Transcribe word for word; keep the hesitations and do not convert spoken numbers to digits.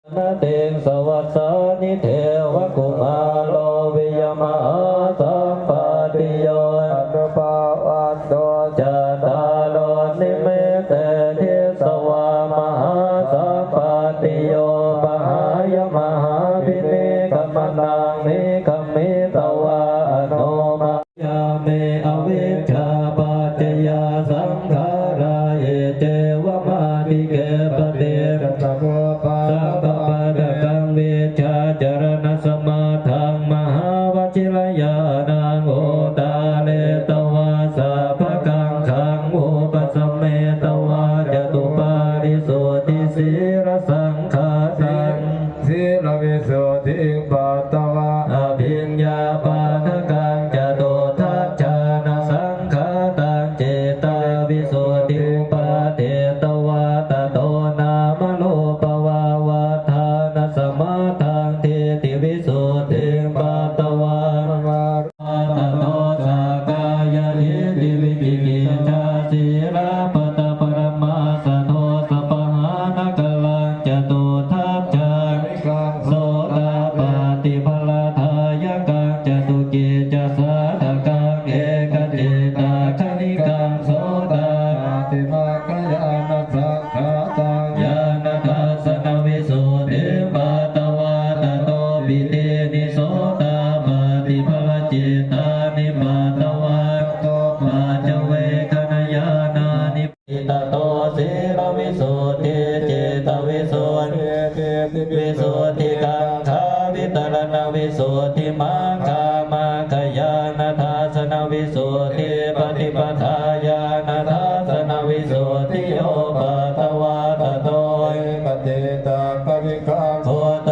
Natiṃsavassāni devakumāro vijamahāsampattiyo anubhavantu cattāro nimetthe disvā mahāsampattiyo pahāya mahābhinigamaṃ nigamitvā anuma yāme. Avijjāpaccayā saṅkhārā, iccevamatthike paṭiccasamuppādapādapaṭṭhakaṃ vijjācaraṇasamathaṃ mahāvajirañāṇaṃ udāretvā sabbaṃ khaṃ upasametvā catūpārisuddhisīlasaṅkhātaṃ sīlavisuddhiṃ patvā abhiññāpadakaṃ catūdhajjhānasaṅkhātaṃ cittavisuddhiṃ pādetavā tato nāmarūpavaḍḍhānasamathaṃ diṭṭhivisuddhiṃ patvā tato sakkāyadiṭṭhi vicikicchā sīlabbatāparamāsato sabbahānakaraṃ catūdhajjhānikaṃ sotapattiphaladāyakaṃ catukiccasādhakaṃ ekacittakkhanikaṃ sotapattipakkhāyānasaṅkhātaṃ ñāṇadassanavisud dhiṃ patvā tato piṭīhi sotapattiphalacittāni patvā tato paccavekkhaṇañāṇāni tato sīlavisuddhi cittavisuddhi visuddhikaṅkhāvitaraṇavisuddhi maggāmaggayānadassanavisuddhi paṭipadāyānadassanavisuddhiyo patvā tato ekacittakkhanikaṃ